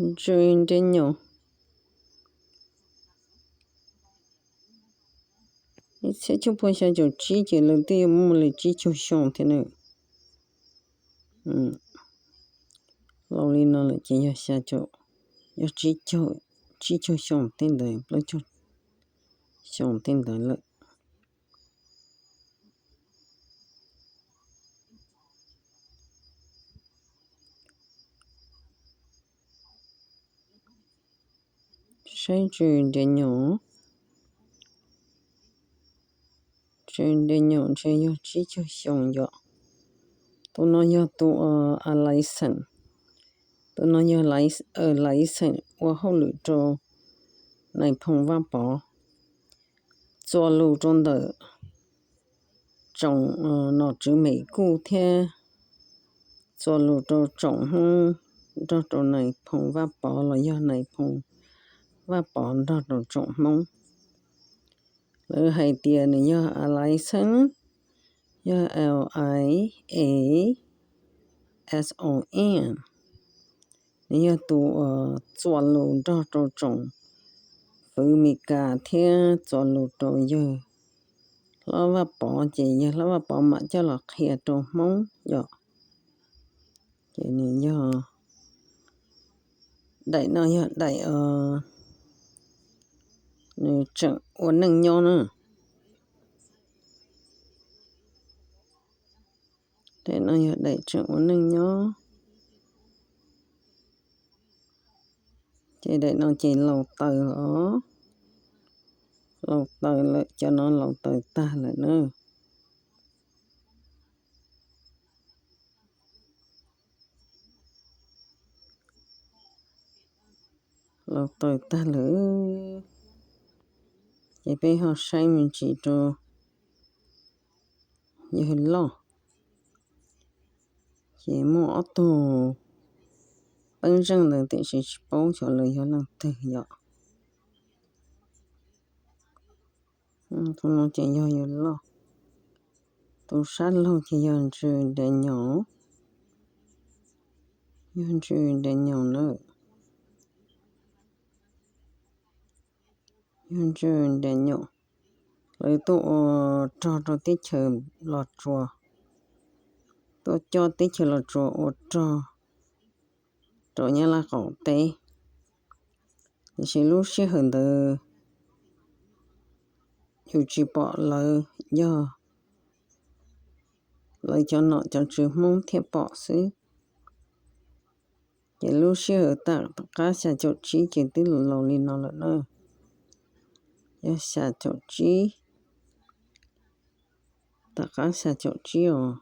Ntsw Nres Nyoos, ib txhiab cuaj pua xya caum tsib ces lawv twb yuav muaj li tsib caug xyoo thiab na. Laus li no lawm ces yog xya caum, yog tsib caug, tsib caug xyoo tej ntawd, plaub caug xyoo tej ntawd lawm. Saib Ntsw Nres Nyoos, Ntsw Nres Nyoos ntshe yog tsib caug xyoo yom. Tus no yog tus a license, tus no yog license ua hauj lwm rau Nais Phoo Vaj Pov, txuas lus rau ntawm tsoom nom tswv Mem Kuj thiab txuas lus rau tsoom Hmoob nrog rau Nais Phoo Vaj Pov los yog Nais Phoo Vaj Pov nrog rau tsoom Hmoob. Lawv hais tias nws yog a license, yog L I A S O N. Nws yog tus uas txuas lus nrog rau tsoom fwv Mes Kas thiab txuas lus rau yawg hlob Vaj Pov, ces yawg hlob Vaj Pov mam coj los qhia rau Hmoob yom. Ces nws yog, daim no yog daim nws tseem ua neej nyob na. Daim no yog daim tseem ua neej nyob. Ces daim no ces laus taws os, laus taws lawm, cov no laus taws tag lawm na. Laus taws tag lawm, ces peb ho saib me ntsis rau yawg loj. Ces muaj ob tug peeb zeej ntawd tiam sis tsis paub xyov lawv yog leej twg yom. Tus no ces yog yawg loj. Tus sab laug ces yog Ntsw Nres Nyoos, yog Ntsw Nres Nyoos na. Yog Ntsw Nres Nyoos, lawv tuaj ua rog rau teb chaws Los Tsuas, tuaj coj teb chaws Los Tsuas ua rog rau Nyab Laj qaum teb. Tiam sis lub sij hawm ntawd yus tsis pom lawv, yog lawv cov nom cov tswv Hmoob thiaj pom xwb. Ces lub sij hawm tom qab xya caum tsib ces twb laus li no lawm na. Yog xya caum tsib, tom qab xya caum tsib os.